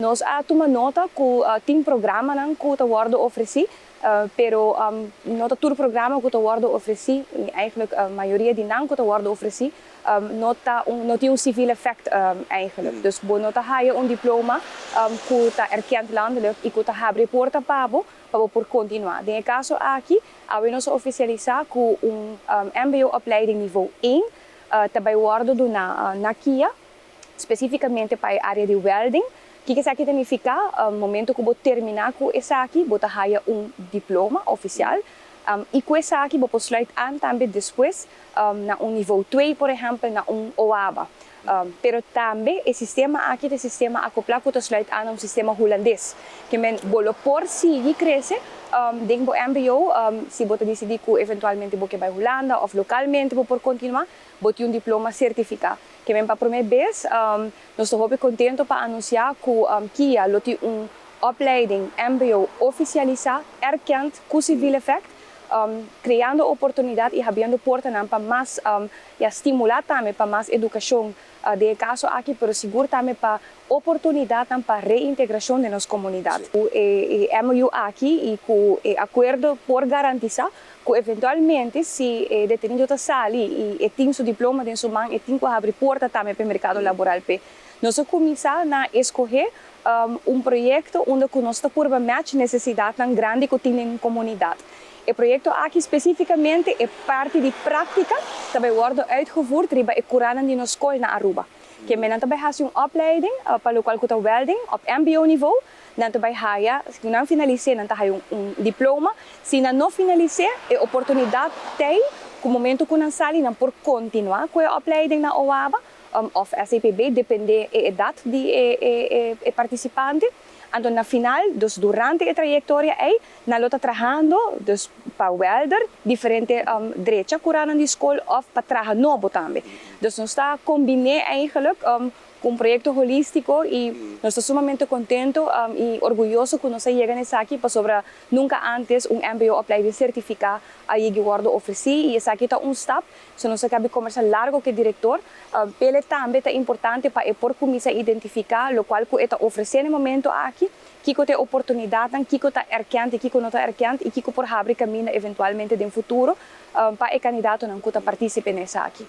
Nos a tuma nota ku tin programanan ku ta wòrdu ofresí, pero no ta tur programa ku ta wòrdu ofresí, eigenlijk mayoria di nan ku ta wòrdu ofresí, no tin un civil effect eigenlijk. Dus bo no ta haya un diploma ku ta erkend landelijk i ku ta habri porta pa bo, pa bo por kontinuá. Den e kaso aki, awe nos a ofisialisá ku un MBO-opleiding niveau 1 ta bai wòrdu duná na KIA, spesífikamente pa e área di welding. Kiko esaki ta nifiká? Momento ku bo terminá ku esaki, bo ta haya un diploma ofisial i ku esaki bo por sluit aan tambe despues na un niveau 2, por ehèmpel, na un OABA. Pero tambe e sistema aki ta e sistema akoplá ku ta sluit aan na un sistema hulandes. Ke men bo lo por sigui krese den bo MBO si bo ta disidí ku eventualmente bo ke bai Hulanda òf lokalmente bo por kontinuá, bo tin un diploma sertifiká. Ke men pa promé bes nos ta hopi kontentu pa anunsiá ku KIA lo tin un opleiding MBO ofisialisá, erkend ku civil effect, kreando oportunidat i habriendo portanan pa mas, ya stimulá tambe pa mas edukashon den e kaso aki, pero sigur tambe pa oportunidatnan pa reintegrashon den nos komunidat. Ku e MOU aki i ku e akuerdo por garantisá ku eventualmente si e detenido ta sali i e tin su diploma den su man, e tin ku habri porta tambe pa e merkado laboral p'e. Nos a kuminsá na eskohé un proyekto unda ku nos ta purba match nesesidatnan grandi ku tin den komunidat. E proyekto aki spesífikamente e parti di práktika ta bai wòrdu uitgevoerd riba e kuranan di nos skol na Aruba. Ke men nan ta bai hasi un opleiding pa lokual ku ta welding op MBO niveau. Nan ta bai haya, si nan finalis'é nan ta haya un diploma. Si nan no finalis'é, e oportunidat t'ei ku momento ku nan sali nan por kontinuá ku e opleiding na OABA òf SAPB, dependé e edat di e partisipante. Anto na final, dus durante e trayektoria ei, nan lo ta trahando, dus pa welder, diferente drecha kuranan di skol òf pa traha nobo tambe. Dus nos ta kombiné eigenlijk ku un proyekto holístiko i nos ta sumamente kontentu i orguyoso ku nos a yega na esaki pasobra nunka ántes un MBO opleiding sertifiká a yegi wòrdu ofresí i esaki ta un stap. So nos a kabi kombersá largo ku e direktor. P'e tambe ta importante pa e por kuminsá identifiká lokual ku e ta ofresé na e momento aki, kiko ta e oportunidatnan, kiko ta erkend i kiko no ta erkend i kiko por habri kaminda eventualmente den futuro pa e kandidatonan ku ta partisip'é na esaki.